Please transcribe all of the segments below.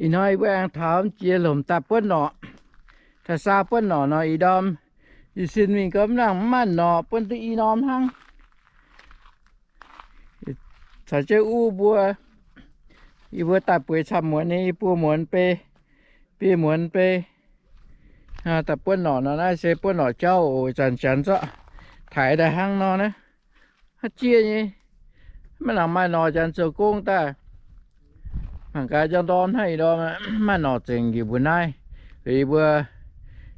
Ih hnoi yie mbuo aengx taux jiex lomc daaih buonv norqc, taux saa buonv norqc nor ih ndorm, ih sin mingh gau mv nangc mv maaih norqc buonv duqv i norm hnangv. Caux jienv uv mbuo, yie mbuo daaih bueix camv muonz nyei, yie buo muonz bei, biei muonz bei. Daaih buonv norqc nor naaiv se buonv norqc jauv oc, zanc-zanc zorqv taaix daaih hnangv nor naaiv. Haaix jiex nyei, maiv nangc maaih norqc janx zoux gong daaih. Mangc gaax njang ndorm hnangv ih ndorm maaih norqc zengc njiec mbuo naaiv. Liuz yie mbuo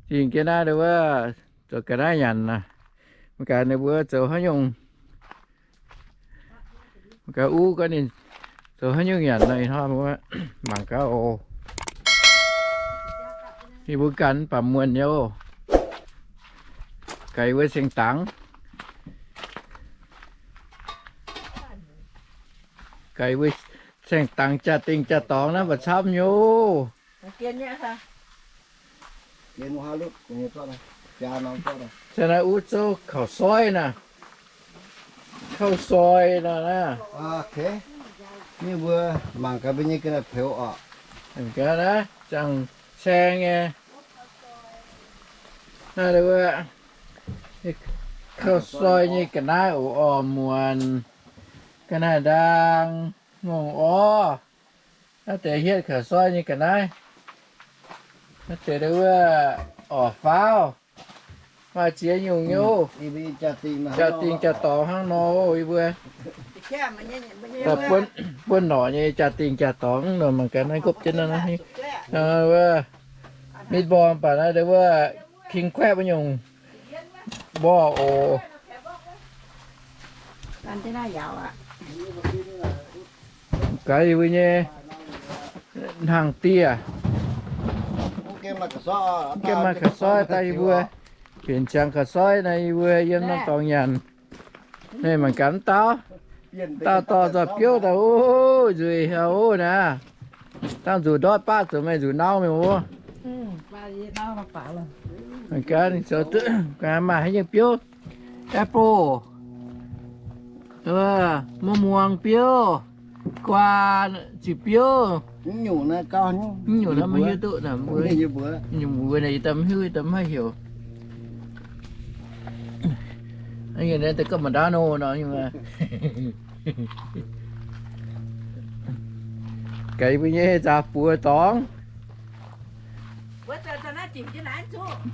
zingh jienv naaiv wuov zoux ga'naaiv nyanc. Mangc gaax ninh mbuo zoux haaix nyungc, mangc gaax uv gaax ninh zoux haaix nyungc nyanc nor ih hnoi mangc gaax oc. Yie mbuo ganh mv baac muonh nyei oc. Gaax yie mbuo saeng-dangx, gaax yie mbuo saeng-dangx jaa-dingh jaa-dorngx naaiv mba'chamv nyei oc. Caux naaiv uv zouv ข้าวซอย naaic, ข้าวซอย nor naaiv. Ninh mbuo mangc gaax mbuo nyei ga'naaiv peux oc. Mangc gaax naaiv, zaangc saeng nyei. Naaiv wuov ข้าวซอย nyei ga'naaiv oc, orv muonc, ga'naaiv ndaang, ngongh orv. Naaiv deix hietv ข้าวซอย nyei ga'naaiv. Naaiv deix wuov orv faauv. Maaih ziex nyungc nyei oc. Jaa-dingh jaa-dorngx hnangv nor oc yie mbuo. Buonv norqc nyei jaa-dingh jaa-dorngx nor mangc gaax naaiv gopv jienv naaiv, wuov meatball baac naaiv deix wuov king crab wuov nyungc mborqv oc. Gaax yie mbuo nyei hnaangx-dieh. Mv gaengh maaih ข้าวซอย daaih yie mbuo, benx ziangx ข้าวซอย naaiv yie mbuo yiem norm dorngx nyanc. Meih mangc gaax mv dauh, dauh dorh nzoih biouv daaih oc, nzueic haic oc naaiv. Dangh nzuqc ndortv baav zoux meih nzuqc nau meih oc. Mangc gaax ninh zoux duqv, maaih haaix nyungc biouv, apple, mv muangx biouv, guaa, ziqc biouv. Mv nyungc naaiv maiv hiuv duqv, nyungc mbuo naaiv yie daaih mv hiuv, yie daaih mv haih heuc. Da'gomv ma'ndauv nor, gaax yie mbuo nyei nzaaux buoz dorngx.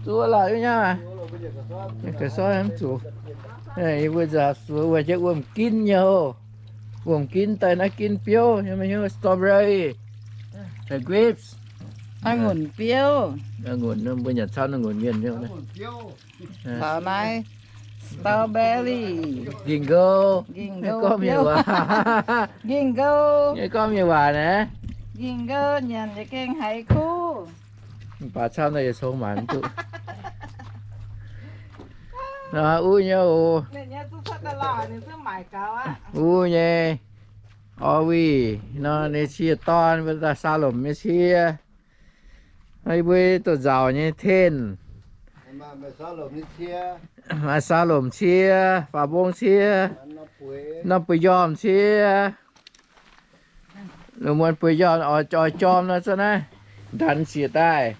Zuov lorqc nyei, ข้าวซอย mv zuqc. Yie mbuo nzaaux buoz wuov jienv wuom-ginv nyei oc. Wuom-ginv daaih naaiv ginv biouv nyei, maiv hiuv strawberry, grapes, องุ่น biouv. A'ngunc, mbuo nyanc camv a'ngunc mienh nyei. Caux naaiv strawberry, ging gouv, ging gouv, gorngv mienh waac, ging gouv, nyei gorngv mienh waac naaiv, ging gouv nyanc yaac gengh haiz kuv. Mv baac camv naaiv yie cong maaic mv duqv. Nor uv nyei oc. Uv nyei, orv wih nor, ninh cie dorn, mbuo daaih saa lomc nyei cie. Yie mbuo doh nzauc nyei tenh, maaih saa lomc cie, faaux mbong cie, norm buoz njormh cie. Lungh muonz buoz njormh oix jorm nor, za'naaiv ndanx sieqv daaih.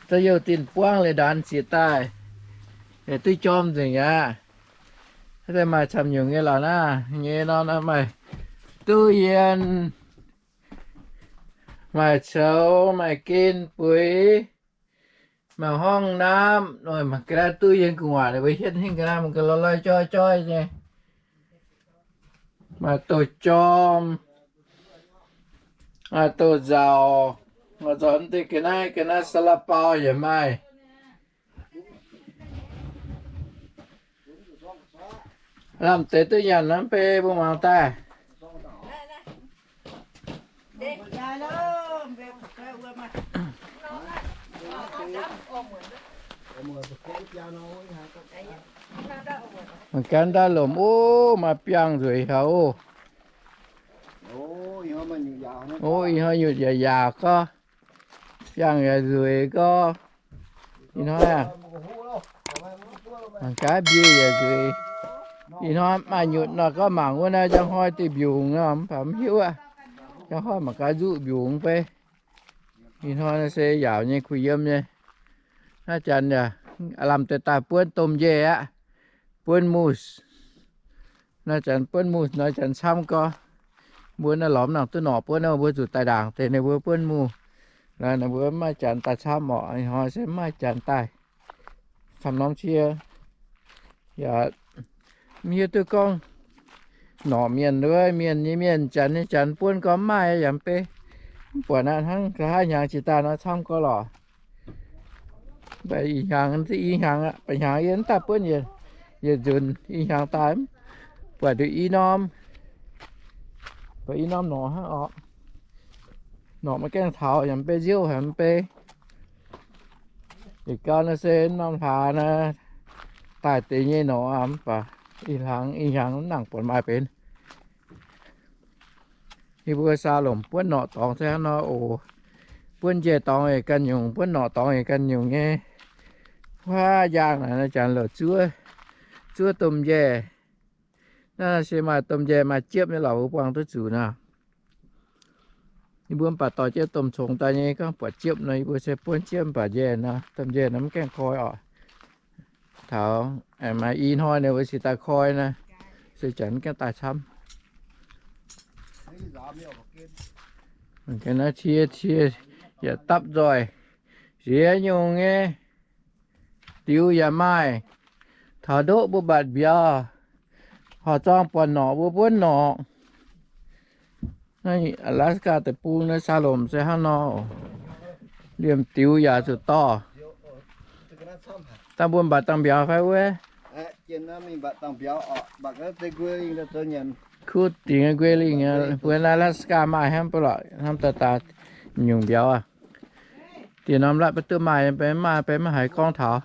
Za'youh dinh buangv liuz ndanx sieqv daaih, duqv jorm nzengc aqv. Daaih maaih camv nyungc nyei lorqc naaiv nyei nor, maaih ตู้เย็น, maaih coux, maaih gen bueix, maaih ห้องน้ำ, ga'naaiv ตู้เย็น gu'nguaaic ninh mbuo hietv hingh ga'naaiv, mangc gaax lorqc, loi joi joi nyei. Maaih doh jorm, maaih doh nzauc, maaih nzauc deix ga'naaiv, ga'naaiv ซาลาเปา yaac maaih. Lamh deix duqv nyanc nor mv bei mbuo muangx daaih. Mangc gaax daaih lomc, o, maaih biangh nzueic haic oc. O, ih hnoi nyutc yaac yaauc gorx, biangh yaac nzueic gorx. Ih hnoi aqv, mangc gaax mbiungc yaac nzueic. Ih hnoi maaih nyutc nor gorngv mangc wuov naaiv njang hnoi deix mbiungc nor, mv baac mv hiuv aqv. Njang hnoi mangc gaax nzuqv mbiungc fai. Ih hnoi naaiv se yaauc nyei kuh yiem nyei. Naaiv janx yaac lamh deix daaih buonv domh njaeh aqv, buonv moose. Naaiv janx buonv moose, naaiv janx camv gorx. Mbuo naaiv lorz mv nangc duqv norqc buonv, mbuo zuqc daaih ndaangc deix ninh mbuo buonv moose. Naaiv ninh mbuo mv maaih janx daaih camv orqc. Ih hnoi se mv maaih janx daaih. Camv norm cie yaac mv hiuv duqv gorngv norqc mienh wuov, mienh nyei mienh, janx nyei janx buonv gorngv mv maaih yaac mv bei. Mv buatc naaiv hnangv nqa'haav hnyangx jiex daaih nor camv gorx lorqc. Mv baac ih hnyangx, ih hnyangx aqv, ba'hnyangx yie mv daaih buonv yietc nzunc, ih hnyangx daaih buatc nduqc i norm, buatc i norm norqc hnangv orqc. Norqc maiv gaengh taux yaac mv bei, nziouv haic mv bei. Yietc gau naaiv se norm hlaax naaiv daaih deix nyei norqc aqv, mv baac ih hnyangx, ih hnyangx mv nangc buatc maaih benx. Yie mbuo saa lomc buonv norqc dorngx se hnangv nor oc. Buonv njaih dorngx yaac ganh nyungc, buonv norqc dorngx yaac ganh nyungc nyei. Huaav njaang naaic, naaiv janx lorz zuov, zuov domh njaih. Naaiv se maaih domh njaih maaih jiepv nyei lorqc, mbuo buangh duqv zuqc nor. Yie mbuo mv baac dorh jienv domh congx daaih nyei, gorngv buatc jiepv nor, yie mbuo se buonv jiepv, mv baac njaih nor, domh njaih nor mv gaengh koi orqc. Taux maaih i hnoi ninh mbuo cingx daaih koi naaiv, se janx mv gaengh daaih camv. Ga'naaiv cie cie yaac dapv nzoih, ziex nyungc nyei. Diux yaac maaih. Taux ndoqv mbuo mbatc mbiauz, horqc zorng buatc norqc mbuo buonv norqc. Naaiv Alaska deic-bung naaiv saa lomc se hnangv nor. Liemh diux yaac zuqc dorh. Dangh mbuo mbatc dangh mbiauz fai wuov? Kuv dingc nquaih lingh, mbuo naaiv Alaska maaih hnangv mv baac lorqc, hnamv daaih daaih nyungc mbiauz aqv. Diex norm latv maiv duqv maaih, maiv maaih, maiv haiz gorngv taux.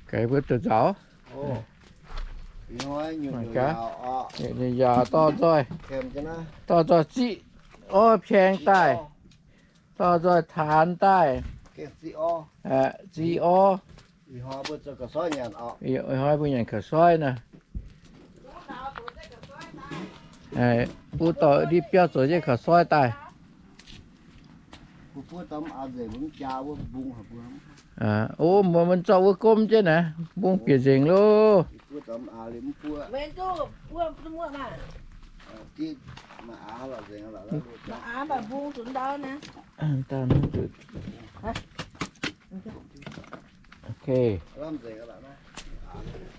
Gaax mbuo duqv nzaaux. Yaac dorh nzoih, dorh nzoih ziqv orv pieng daaih, dorh nzoih taanx daaih, ziqv orv. Ih hnoi mbuo nyanc kaux soiv naaiv. Buv dorh ndiev biauv zoux jienv kaux soiv daaih. O, mbuo zorqv wuov gomv jienv naaiv, mbungv bieqc nzengc loh.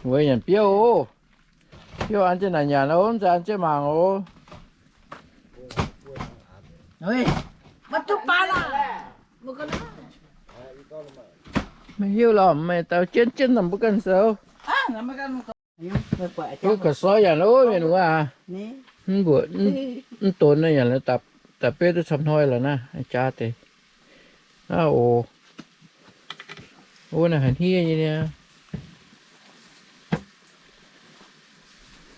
Weic nyanc biouv oc. Biouv an jienv naaic nyanc oc, mv zeiz an jienv mangc oc. Maiv hiuv lorqc, meih dau jienv jienv nor mbuo ganh zoux. Duqv kaux soiv yaac loh mienh wuov aqv. Mv mbuoqc, mv donx naaiv yaac daaih beiv duqv camv hnoi lorqc naaiv, jaax deix. Naaiv oc. Wuov naaiv haiz hniev nyei niaa.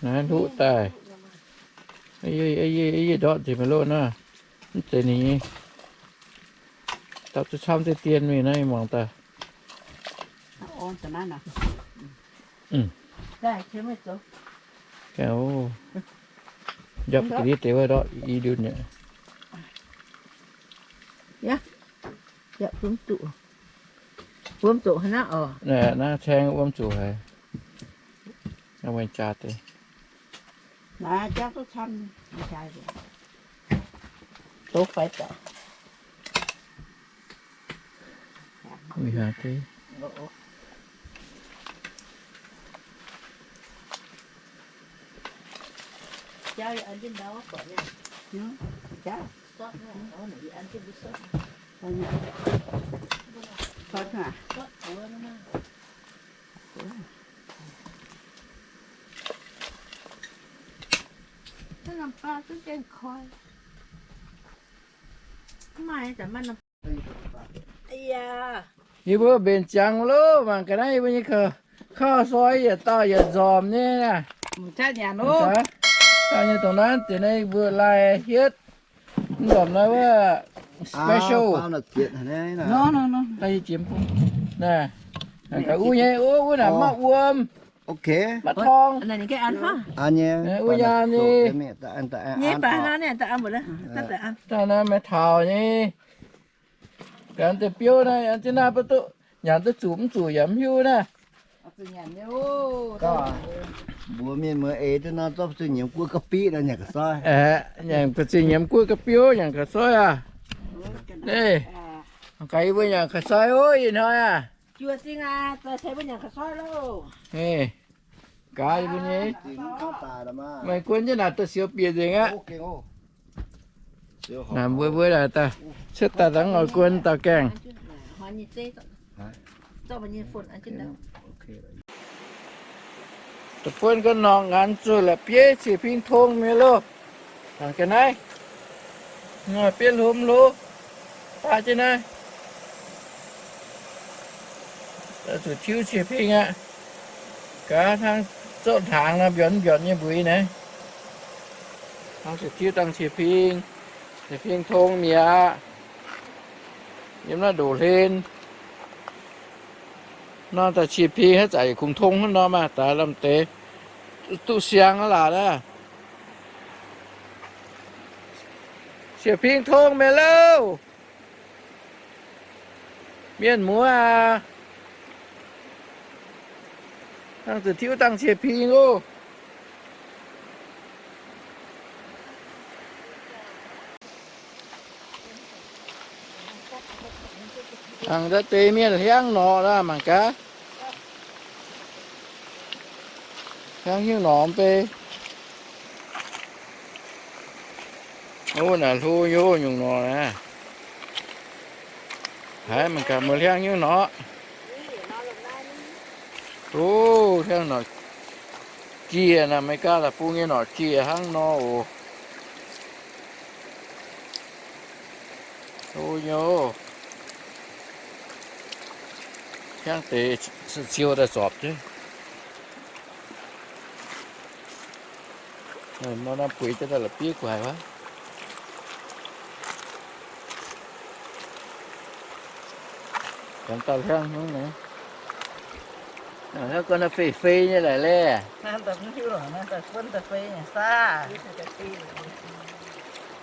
Naaiv hluqv daaih. Yie ndortv nzengc maiv loh naaiv. Mv zeiz ninh nyei. Dapv duqv camv deix dien mingh naaiv mangc daaih. Njapv ga'ndiev deix wuov ndortv i ndun nyei. Wuom zuqc haaix naaiv oc. Naaiv caeng wuom zuqc haic. Naaiv jaa deix. Tov fai daaih. Yie mbuo mbenc ziangx loh, mangc ga'naaiv yie mbuo nyei kaux soiv yietc dauh yietc nzormc nyei. Dauh nyei dongh naaiv deix naaiv yie mbuo lai hietv. Mv nzormc naaiv wuov special. Naaiv, ga'uv nyei, wuov naaic maiv wuom. Ok. Maiv torngv. An nyei. Nyei, maiv taux nyei. Gan deix biouv naaiv, an jienv naaiv mbuo duqv nyanc duqv zuqc mv zuqc yaac mv hiuv naaiv. Mbuox mienh muoz eix duqv nor zorqv zuqc nyiemz guoqv ga'biqv nor nyanc ga'soiv. Nyanc ga'zinh nyiemz guoqv ga'biouv nyanc ga'soiv aqv. Naaiv, gaax yie mbuo nyanc ga'soiv oc ih hnoi aqv. Gaax yie mbuo nyei. Meih guon jienv naaic da'siouc bieqc nzengc aqv. Naaic mbuo mbuo daaih, cuotv daaih dangh oix guon dauh gaengh. Da'buonv ga'norngh nqanx zuqc la'bieiv ciex ping tong mi'aqv loh. Dangh ga'naaiv, bieiv hlo mv hlo, baav jienv naaiv. Zuqc tiuv ciex ping aqv. Gaax hnangv zoqv hnaangx nor mbiornz mbiornz nyei mbuix naaiv. Hnangv zuqc tiuv dangh ciex ping, ciex ping tong mi'aqv. Yiem naaiv ndoqc hlen. Nor daaih ciex ping haaix zanc yietc kungx tong hnangv nor maah, daaih lamh deix duqv siang aqv laanh aqv. Ciex ping tong mi'aqv loh. Mienh muoz aac, hnangv zuqc tiuv dangh ciex ping oc. Hnangv daaih deix mienh hiaangv norqc laanh mangc gaax. Hiaangv hiuv norqc mv bei. Ov, naaic hlo nyei nyungc norqc naaiv. Haiz mangc gaax mbuo hiaangv hiuv norqc. Ov, hiaangv norqc jiex naaic, Aa^me^li^gaa deic-bung nyei norqc jiex hnangv nor oc. Ov, nyei. Hiaangv deix siou daaih zorpc jienv. Nor naaiv bueix jienv daaih la'bieiv gu'haic wuov. Ganh daaih hiaangv hnangv naaiv. Hnangv gorngv naaiv fei-fei nyei laic leih.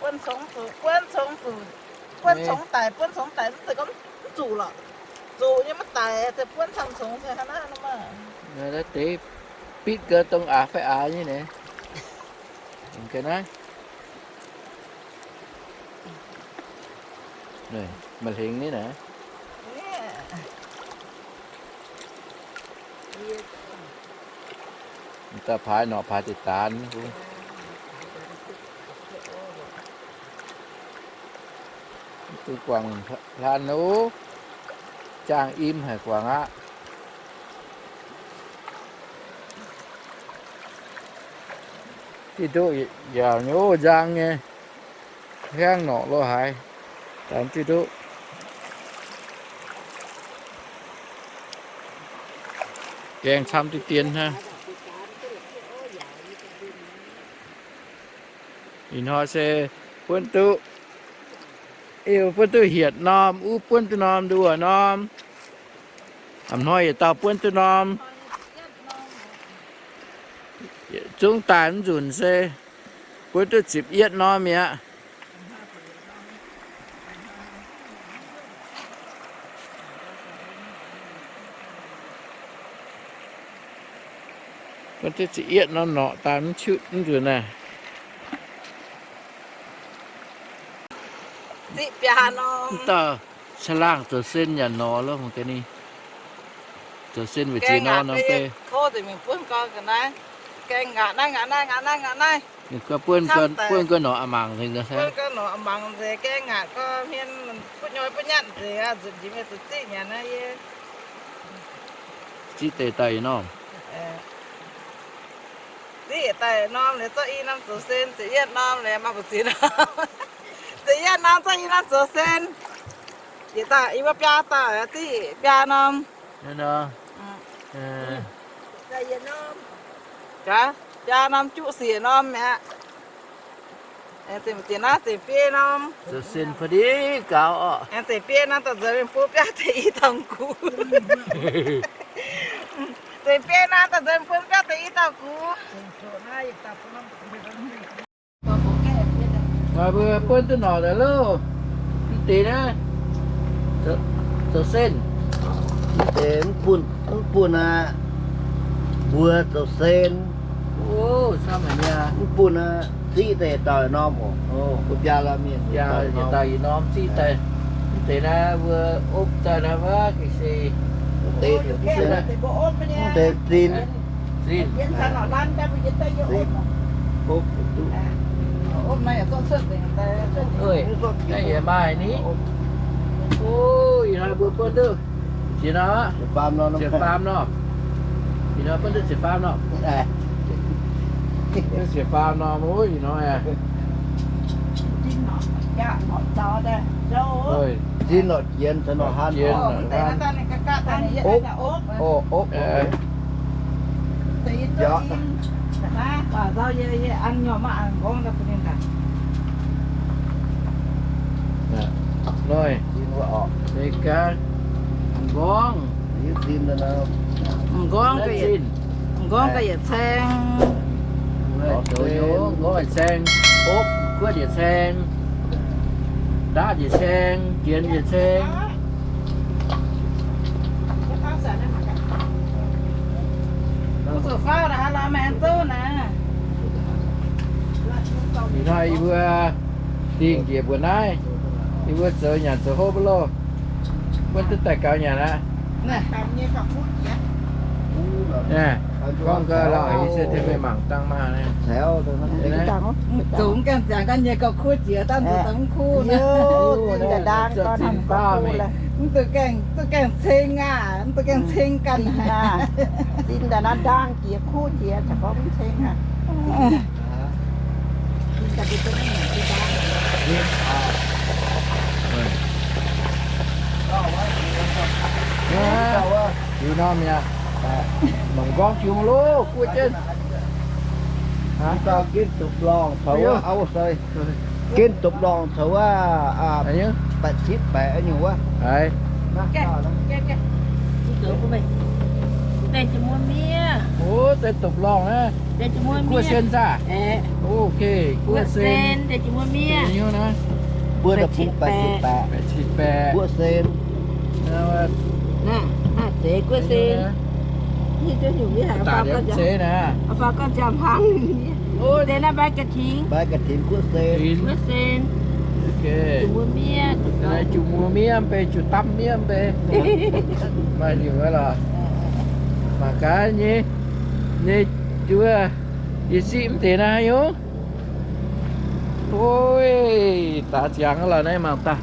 Buonv congx zuqc, buonv congx zuqc, buonv congx daic, buonv congx daic mv zeiz gorngv mv zuqc lorqc. Zuqc nyei maiv daic, se buonv camv congx se hnangv naaiv nor maah. Deix bitv gau dongh aax fai aax nyei naaiv. Ga'naaiv. Maaih hlengx nyei naaiv. Daaih paaix norqc paaix deix daanx. Duqv guangc hlan ov. Jaang im haic guangc aqv. Diuh ndoqv yaauc nyei, nzang nyei. Hiaangv norqc lo haaix, daanx diuh ndoqv. Gaengh camv diqv dien hnangv. Ih hnoi se buonv duqv, buonv duqv hietc norm, uv buonv duqv norm, nduoh norm. A'hnoi yietc dauh buonv duqv norm. Zungv daaih mv nzunc se buonv duqv ziepc yietv norm mi'aqv. Buonv duqv ziepc yietv norm norqc daaih mv qutv mv nzunc naaiv. Ziqv biaa norm. Mv dauh caangh laangh zoux sen yaac norqc lo mangc gaax ninh. Zoux sen weic zuqc norm norm bei. Tov nzengc mingh buonv gau ga'naaiv. Gaengh ngaatc naaiv, ngaatc naaiv, ngaatc naaiv, ngaatc naaiv. Ninh gau buonv, buonv gau norqc a'mangc nzengc. Buonv gau norqc a'mangc nzengc, gaengh ngaatc gau hmien butv nyoi butv nyatv nzengc aqv, nzunc jiex mingh zuqc ziqv nyanc naaiv yie. Ziqv deix daaih norm. Ziqv daaih norm liuz zorqv i norm zoux sen, ziepc yietv norm liuz maaih mbu'ziex norm. Ziepc yietv norm zorqv i norm zoux sen. Yietc daaih yie mbuo biaa dauh ziqv biaa norm. Gaax, biaa norm juqv siec norm mi'aqv. Aengx zengc naaiv zengc biei norm. Zoux sen pa'ndiev gaux orqc. Aengx zengc biei norm daaih nzuonx mingh bun biaa deix i dorngx gux. Deix biei naaiv daaih nzuonx bun biauv deix i dauh gux. Mbuo buonv duqv norqc daaih loh. Mv deix naaiv zoux sen. Mv deix mv bun, mv bun aqv. Mbuo zoux sen. Mv bun aqv. Ziqv daaih dauh norm oc. Mbuo biaa lorz mienh dauh yietc norm ziqv daaih. Mv deix naaiv mbuo opv daaih naaiv wuov ga'sie. Mv deix, mv deix zinh. Zinh. Zinh. Naaiv yaac maaih ni. O, ih hnoi mbuo buonv duqv ziex norm. Ziex faam norm. Ih hnoi buonv duqv ziex faam norm. Duqv ziex faam norm ov, ih hnoi aqv. Zinh norqc jienx, norqc hnangv. Opv, opv, opv. Hnoi, America, m'nqorngv. M'nqorngv ga'yietc, m'nqorngv ga'yietc caeng. M'nqorngv yietc caeng, opv, kuotv yietc caeng, ndaatv yietc caeng, jienx yietc caeng. Ih hnoi yie mbuo dingh njiec mbuo naaiv, yie mbuo zoux nyanc zoux hopv loh, mbuo duqv daaih gaux nyanc aqv. Gorngv gau lauh, yie se mingh mangc dangh maah. Zuqc mv gaengh ziangx ganh nyei gauh kuv jiex, dangh zuqc dangh mv kuv. Mv duqv gaengh, duqv gaengh ceng aqv, mv duqv gaengh ceng ganh. Zinh daaih naaiv ndaang jiex kuv jiex, caux gorngv mv ceng aqv. Liuz norm mi'aqv. Mangc m'nqorngv jiu loh, kuv jienv. Ginv dopc lorngh coux wuov, ginv dopc lorngh coux wuov, baeqc citv baeqc nyungc wuov. O, deix dopc lorngh naaiv. Guoqv sen saah? O, guoqv sen. Mbuo da'bung baeqc citv baeqc. Baeqc citv baeqc. Guoqv sen. Daaih yiem zeiv naaiv. Deix naaiv ใบกระถิน. ใบกระถิน guoqv sen. Guoqv sen. Juu mbuo miev, juu mbuo miev mv bei, juu damv miev mv bei. Maaih nyungc wuov lorqc. Mangc gaax nyei, nyei juov, yie siqv mv deix naaiv nyungc. Oi, daaix ziangx lorqc naaiv mangc daaih.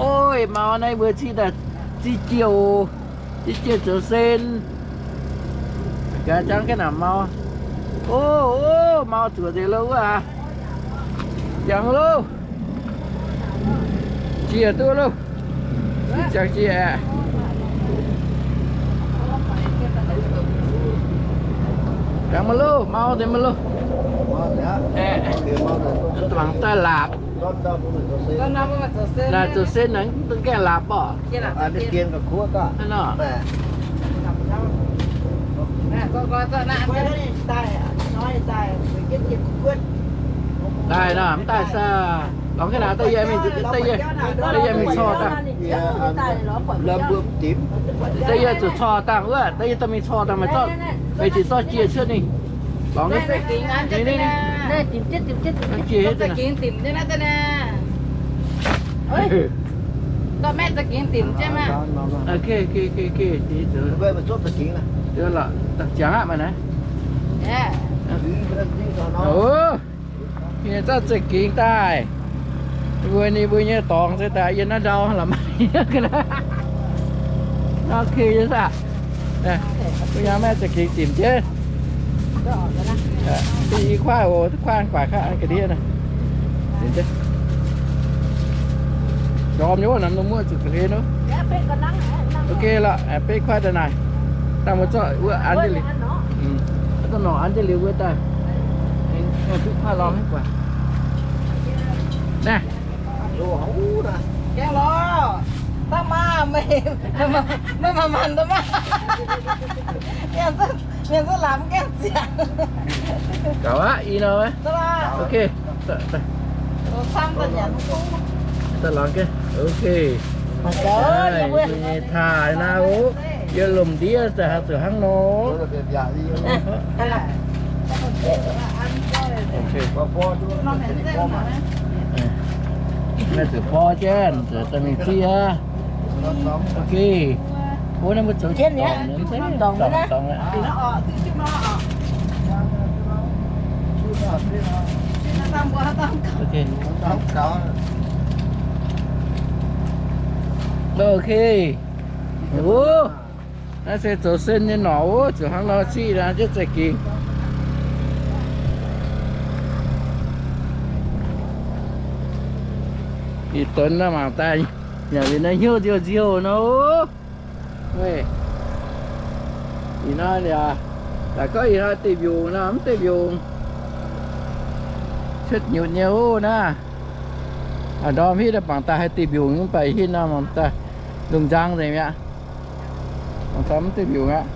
Oi, mau naaiv mbuo ziqv daaih, ziqv jiouh, ziqv jiouh zoux sen. Gaax jangv ga'naaiv mau. O, o, mau zuoqc nzengc loh wuov aqv. Jangx loh. Jiex duqv loh. Jangx jiex aeqv. Jangx maiv loh, mau deix maiv loh. Mangc daaih laapc. Naaic zoux sen naaic mv gaengh laapc orqc. Daaih nor, mv daaih saah. Lorz ga'naaiv daaih yie mingh, daaih yie mingh corc dangh. Daaih yie zuqc corc dangh wuov, daaih yie daaih mingh corc dangh maaih zorqv, meih ziqc zorqv jiex cuotv ninh. Lorz ga'naaiv, jiex, ziangx aqv maaih naaiv. Ov, ninh zorqv za'gengh daaih. Mbuo, ninh mbuo nyei dorngx se daaih yiem naaiv ndau la'maah. Nor, okay nyei saah. Mbuo yangh maaih za'gengh dimc jienv. I kuaaiv oc, kuaaiv guaax kaqv ga'ndiev naaiv. Njormh nyei wuov, namx norm muoqv zuqc ga'hlen wuov. Ok lorqc, beiv kuaaiv daaih naaic. Dangh mbuo zorqv wuov an jienv liuz. Zorqv norqc an jienv liuz mbuo daaih. Beiv kuaaiv lorz maiv guaax. Naaiv. Gaengh lorz. Dangh maah, meih, meih maaih manh daaih maah. Mienh zungv lamz gaengh ziangx. Gaux aqv, i nor. Ok. Daaih laangz gaengh. Ok. Nyei taaih naaiv oc. Yie lomh ndiev daaih haih zuqc hnangv nor. Naaiv zuqc forv jienv, zuqc daaih mingh zieqv aqv. Ok. Mbuo naaiv mbuo zoux jienv dorngc, dorngc, dorngc aqv. Ok. Ok. Wuov, naaiv se zoux sen nyei norqc wuov, zuqc hnangv nor ziqv naaiv jienv za'gengh. Ih donx naaiv mangc daaih, yaac liuz naaiv hnyouv nziouv nziouv nor. Ih hnoi liuz, daaih gorngv ih hnoi deic-mbiungc nor, mv deic-mbiungc. Cuotv nyutc nyei wuov naaiv. Ndorm hitv mangc daaih haih deic-mbiungc, mv baac hitv nor mangc daaih lungh nzang nzengc mi'aqv. Mangc daaih mv deic-mbiungc aqv.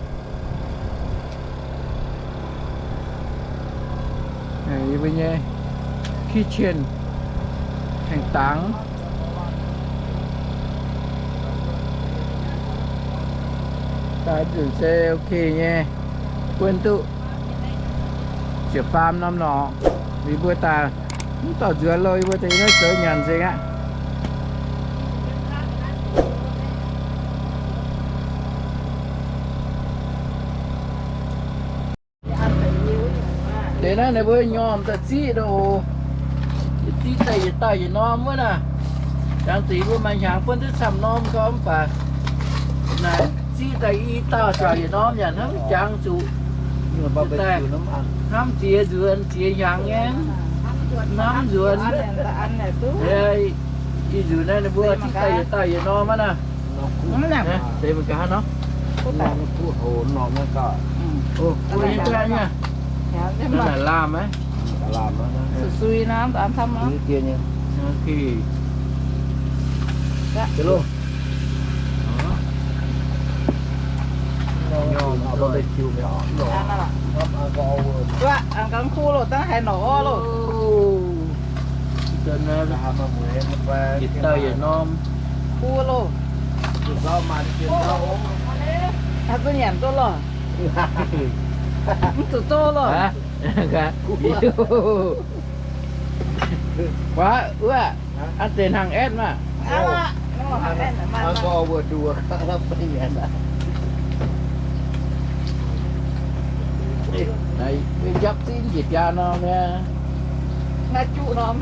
Yie mbuo nyei kitchen aengx dangx. Daaih nzunc se ok nyei, buonv duqv ziepc faam norm norqc. Yie mbuo daaih mv dorh nzuonx loh, yie mbuo daaih naaiv zoux nyanc nzengc aqv. Deix naaiv ninh mbuo nyormh daaih ziqv nor oc. Yietc diqv daaih yietc dauh yietc norm wuov naaiv. Jangx zuqc yie mbuo maaih hnyangx buonv duqv camv norm gorngv mv baac naaic ziqv daaih i dauh zuqc yietc norm yaac hnamv jangx zuqc. Daaih hnamv ziex nzuonx ziex hnyangx nyei, hnamv nzuonx. Ih nzunc naaiv ninh mbuo ziqv daaih yietc dauh yietc norm wuov naaiv. Deix mangc gaax hnangv nor. Naaic laamh maiv? Sui nor, camv nor. Duqv, aengx ganh kuv loh, dangh haaix norqc orv loh. Yietc dauh yietc norm. Kuv loh. Haaix duqv nyanc duqv loh. Mv zuqc zoh loh. Wuov, an deix hnangv aeqv maah. Njapv zinh njiec biaa norm nyei. Juqv norm.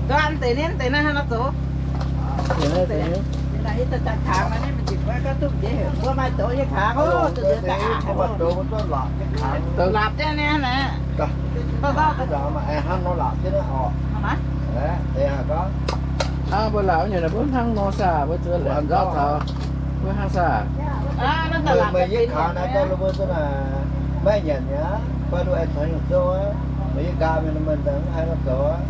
An deix naaiv, deix naaiv hnangv nor zoux. Laapc jienv naaiv naaiv. Hnangv mbuo laapc nyei, mbuo hnangv nor saah, mbuo zuqc laapc nzauv taux, mbuo hnangv saah. Meih yie kangx naaiv daaih mbuo zuqc naaic maiv nyanc mi'aqv, fai duqv aengx caux nyungc zouv aqv. Meih yie nqaang mingh nor meih daaih mv haih nor zoux aqv.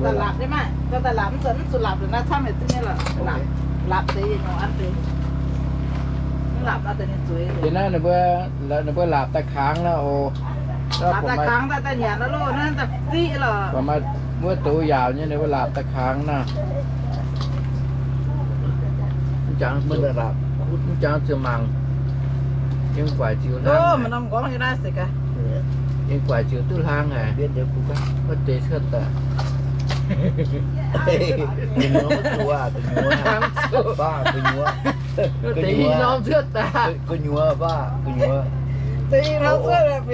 Daaih laapc nyei maah, daaih laapc mv zuqc, mv zuqc laapc naaiv camv haic duqv nyei lorqc. Laapc deix yietc nyungc an deix. Mv laapc naaiv deix ninh zueiz. Deix naaiv ninh mbuo, ninh mbuo laapc daaih kangx naaiv oc. Laapc daaih kangx daaih, daaih nyanc loh, naaiv daaih ziqv lorqc. Maaih wuov douz yaauc nyei ninh mbuo laapc daaih kangx naaiv. Mv jangx, mv jangx ziouc mangc. Yiem guaix ziouc hlang haic. Yiem guaix ziouc duqv hlang haic. Wuov deix cuotv daaih. Gu'nyuoz maiv zuqc aqv, gu'nyuoz. Baav gu'nyuoz. Wuov deix i norm cuotv daaih. Gu'nyuoz baav, gu'nyuoz. Deix i norm cuotv daaih,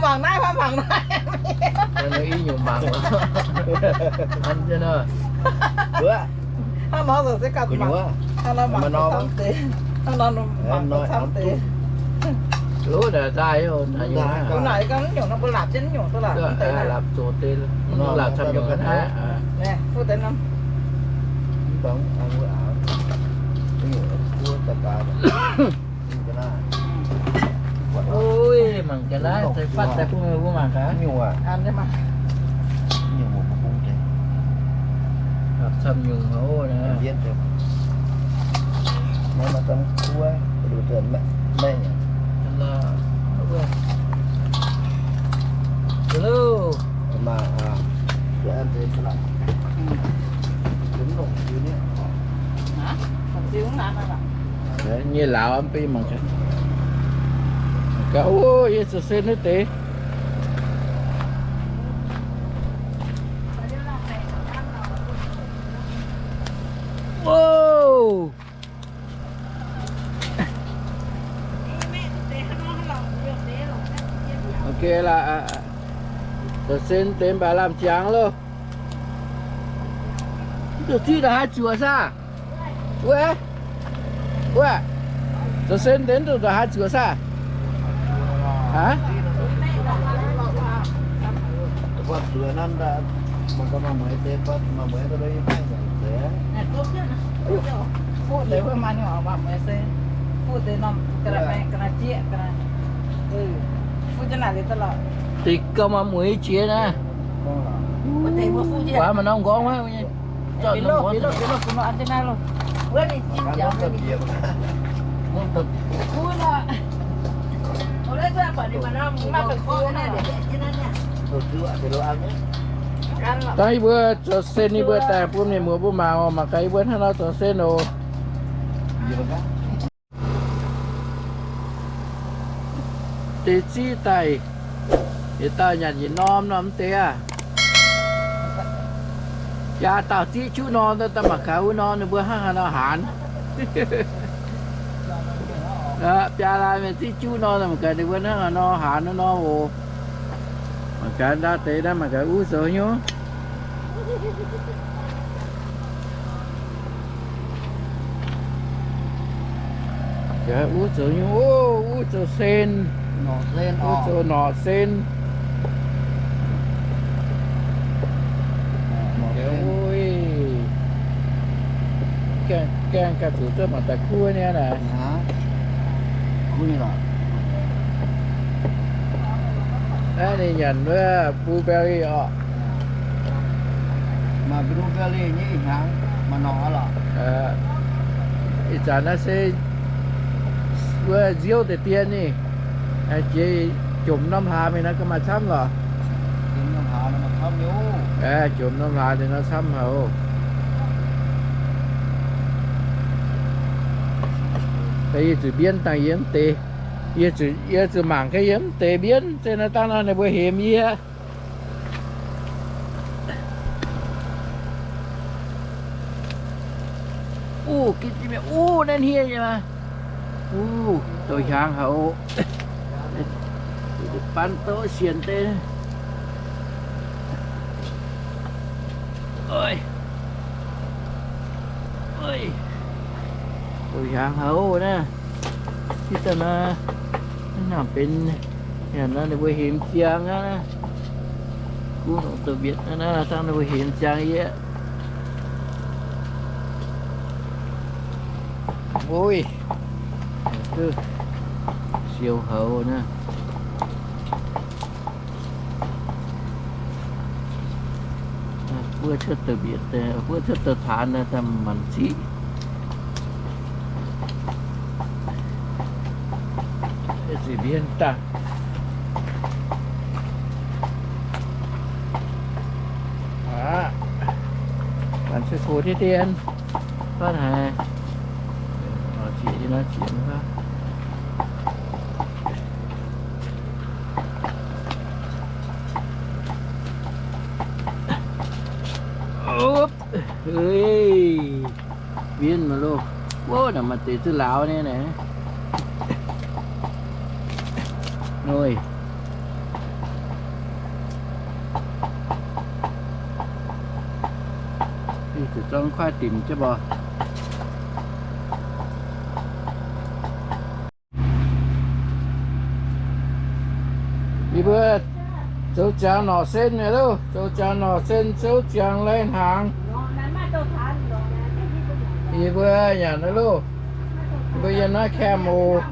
mangc naaiv, mangc naaiv. I nyungc mangc. An jienv nor. Hnangv nor zoux se ganh mangc. Hnangv nor mangc camv deix. Hnangv nor mangc camv deix. Loz naaic daaih, naaic ganh mv nyungc nor mbuo laapc jienv mv nyungc duqv lorqc. Laapc zoux deix, laapc camv nyungc aqv. Fuqv deix nor. Ga'naaiv deix fatv deix bun mbuo mangc gaax. Nyungc aqv. An deix mangc. Nyungc mbuo bung deix. Camv nyungc haic naaiv. Hello. Nyei lauz mv bei mangc gaax. Gaax, o, yie zoux sen naaiv deix. Wow! Ok laac, zoux sen deix mv baac lamh jangx loh. Mv zuqc ziqv ndongc haaix zuoqc saah? Wuov, wuov, zoux sen deix mv zuqc ndongc haaix zuoqc saah? Aa? Deix gauh maaih mueiz jiex naaiv. Waac maaih norm nqorngv wuov. Dangh yie mbuo zoux sen yie mbuo daaih bun mienh muoz mbuo mangc oc. Mangc gaax yie mbuo hnangv nor zoux sen oc. Deix ziqv daaih, yietc dauh nyanc yietc norm nor mv deix aqv. Biaa dauh ziqv juqv norm daaih, daaih mangc gaax wuov norm ninh mbuo hnangv haaix nor haanz. Biaa laanh mienh ziqv juqv norm daaih mangc gaax ninh mbuo hnangv haaix nor haanz wuov norm oc. Mangc gaax ndau deix naaiv, mangc gaax uv zoux nyungc. Uv zoux nyungc, uv zoux sen, uv zoux norqc sen. Gaengh ganh zuqc zuov mangc daaih kuv nyei naaic. Naaiv ninh nyanc wuov blueberry oc. Maaih blueberry nyei ih hnyangx, maaih norqc lorqc. Ih zanc naaiv se wuov nziouv deix dien ninh, jiex jomc norm hlaax mingh naaiv ga'maaih camv lorqc. Jomc norm hlaax ninh nor camv haic oc. Yie zuqc mbienv dangh yie mv deix. Yie zuqc mangc gaax yie mv deix mbienv, se naaiv dangh nor ninh mbuo hemx yie. Uv, gitv mienh, uv, naaiv hniev nyei maah. Uv, douz hiaangx haic oc. Ban douz sienx deix. Douz hiaangx haic oc naaiv. Hitv daaih nor, naaiv nangc benx, ninh mbuo hemx ziangx aqv. Kuv nongc douz mbietc naaiv, dangh ninh mbuo hemx ziangx yie. Oi, siou haic naaiv. Buov cuotv douz mbietc, buov cuotv douz taanx naaiv daaih manc ziqv. Ziqc mbienv daaih. Aqv, manc se gox deix dien, fatv haic. Zieqc nyei nor zieqc nyei. Opv, mbienv maiv loh. Wuov, naaiv maaih deix zuqc lauz nyei naaiv. Nor, zuqc zorng kuaaiv dimc jienv mbuo. Yie mbuo zoux ziangx norqc sen mi'aqv loh, zoux ziangx norqc sen, zoux ziangx lai hnaangx. Yie mbuo nyanc aqv loh. Yie mbuo yiem naaiv camp oc.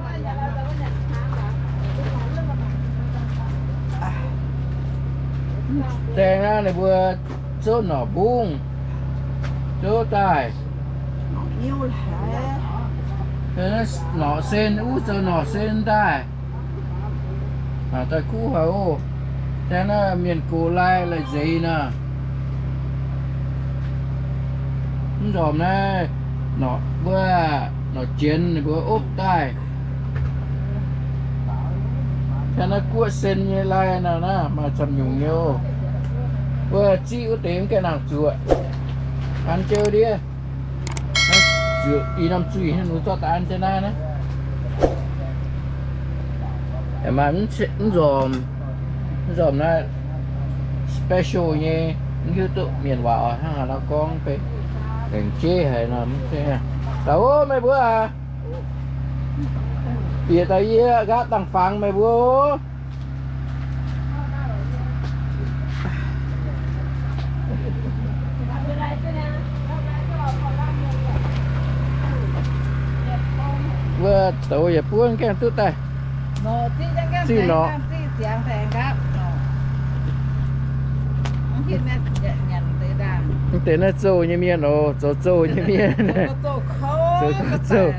Zaeng naaiv ninh mbuo zouv norqc mbungv, zouv daaih. Norqc sen, wuov zoux norqc sen daaih. Daaih kuv haic oc. Zaeng naaiv mienh gox lai lai nzeix nor. Mv nzormc naaiv, norqc mbuo, norqc jienx ninh mbuo opv daaih. Zaeng naaiv guoqv sen nyei lai nor naaiv maaih camv nyungc nyei oc. Mbuo ziqv wuov deix mv gaengh nangc zuoqc. An jienv ndiev. Zuoqc ih norm zuiz haaix nor zorqv daaih an jienv naaiv naaiv. Maaih mv nzormc, mv nzormc naaiv special nyei, mv hiuv duqv mienh waac oix hnangv haaix nor gorngv, lengc jeiv haic nor mv zeiz. Daaih ov, meih mbuo aac, bieqc daaih yie nqaatv dangh fangx meih mbuo ov. Wuov douz yietc buonv gaengh duqv daaih. Ziqv norqc. Mv deix naaiv zouh nyei mienh oc, zoux zouh nyei mienh. Zoux zouh.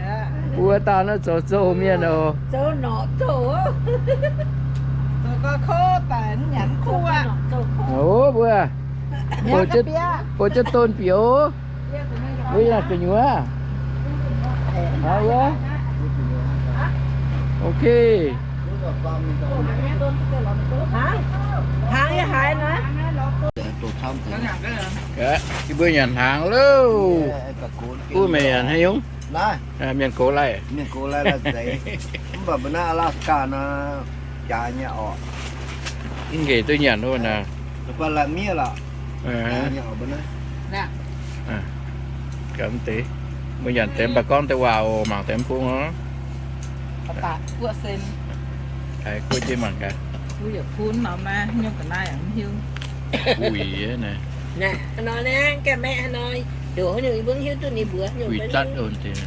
Wuov dauh naaiv zoux zouh mienh oc. Ov, mbuo bouh jienv don bieqc oc. Mbuo yangh gu'nyuoz. Ok. Hnaangx yie haiz naaiv. Yie mbuo nyanc hnaangx loh. Kuv meih nyanc haaix nyungc? Mienh gox lai. Mv baac mbuo naaiv Alaska nor, jaax nyei oc. Mv nqaeqv duqv nyanc wuov naaic. Mbuo nyanc deix, mbuo nyanc deix mv baac gorngv deix waac oc, mangc deix mv bung oc. Guoqv jienv mangc gaax. Wuic naaiv. Wuic zatv ong deix.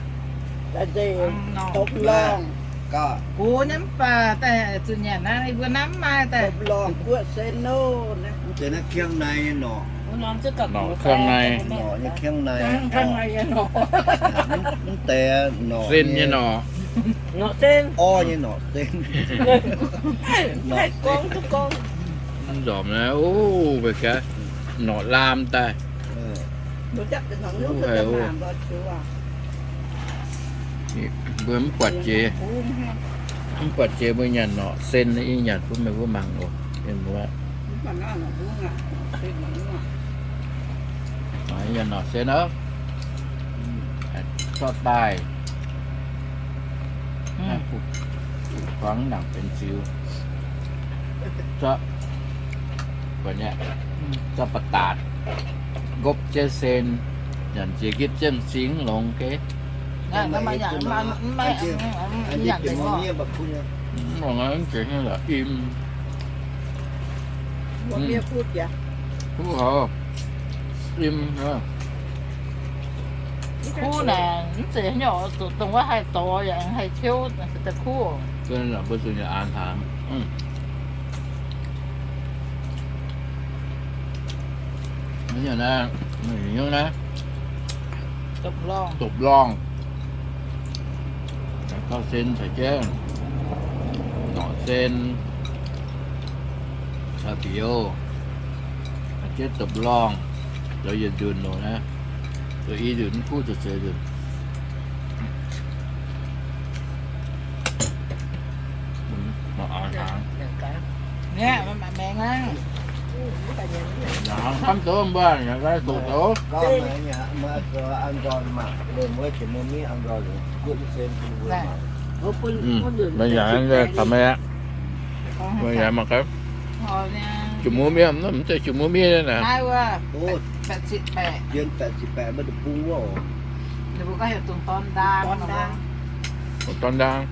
Gox nyei mv baac daaih zuqc nyanc naaiv, mbuo naaiv mv maaih daaih. Mv deix naaiv kiang naaiv nyei norqc. Norqc kiang naaiv. Norqc nyei kiang naaiv. Mv deix norqc sen nyei norqc. Norqc sen. Orv nyei norqc sen. Mv nzormc naaiv, o, mbuo gaax norqc laam daaih. Mbuo mv buatc jiex, mv buatc jiex mbuo nyanc norqc sen, yie nyanc bun meih mbuo mangc oc. Nyanc norqc sen oc. Zorqv daaih. Kuangx nangc benx ziux. Zorqv, zorqv ba'datc, ngopv jienv sen, nyanc jiex gitv jienv singx longx geh. Mv zeiz im. Kuv haic, im. Kuv naaic mv zeiz nyei oc, dongh wuov haih dorh yaac haih tiuv, da'kuv. Mbuo zuqc nyei an hnaangx. Naaiv, dopc lorngh, taux sen caux jienv norqc sen, caux biouv, caux jienv dopc lorngh, zoux yietc nzunc loc naaiv, zoux i nzunc mv kuv zoux zeix nzunc. Hnangv camv zoux mbuo nyanc daaih doqc zoux. Meih nyanc taux meih aqv. Meih nyanc mangc gaax. Jiex muoz miev, mv zeiz jiex muoz miev naaic. Dongh dorn ndaang.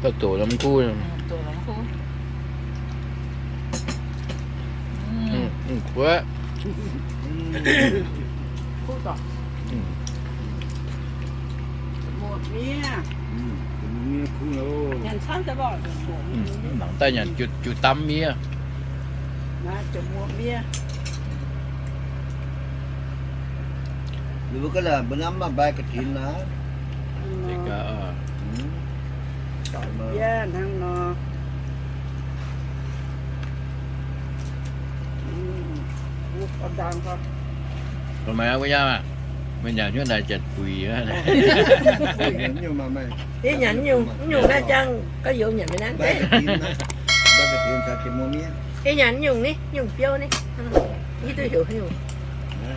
Dauh doqc lomh kuv. Kuv. Miev. Mangc daaih nyanc jiu dam miev. Mbuo ga'naaiv mbuo hnamv maaih ใบกระถิน naaiv. Hnangv nor. Meih nyanc hnyouv naaic janx buic. Yie nyanc nyungc, nyungc naaiv jangx ga'youz nyanc meih nanv. Yie nyanc nyungc ni, nyungc biouv ni. Yie duqv heuc nyungc.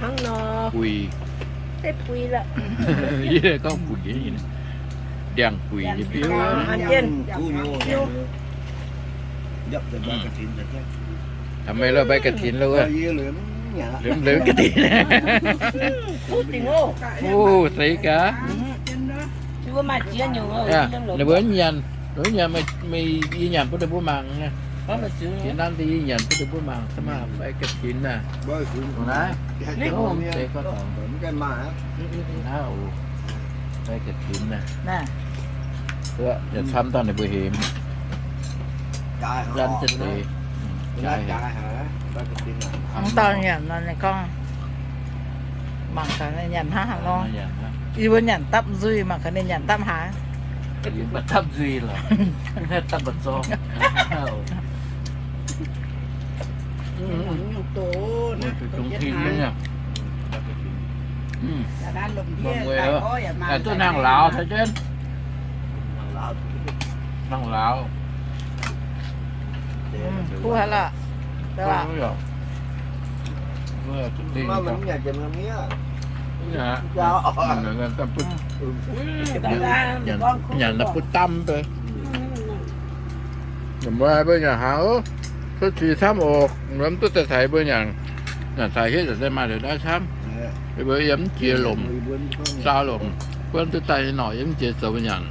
Hnangv nor. Buic. Deix buic lorqc. Yie gorngv buic, ndiangx-buic nyei biouv. Taux meih loh ใบกระถิน loh wuov. Lomh lomh กฐิน. Ov, seix gaax. Ninh mbuo nyanc, ninh mbuo nyanc, meih, yie nyanc bun ninh mbuo mangc. Yie nanv deix yie nyanc bun ninh mbuo mangc, se maah, ใบกฐิน naaiv. Naaiv oc, ใบกฐิน naaiv. Yaac camv daaih ninh mbuo hemx. Mv dauh nyanc nor, ninh gorngv mangc gaax ninh nyanc hnangv haaix nor. Yie mbuo nyanc dapv nzuih, mangc gaax ninh nyanc dapv haaix. Dapv nzuih lorqc, dapv mba'zorng. Duqv hnangv Laauv caux jienv. Hnangv Laauv. Kuv haic lorqc. Nyanc naaiv butv-damv deix. Mbuo nyanc hnaangx oc. Cuotv sic camv oc. Mv duqv daaih caux mbuo nyanc. Nyanc caux hietv daaih maaih ndongc naaiv camv. Mbuo yiem mv jiex lomc, saau lomc. Mbuo duqv daaih nyei norqc yiem mv jiex zoux nyanc.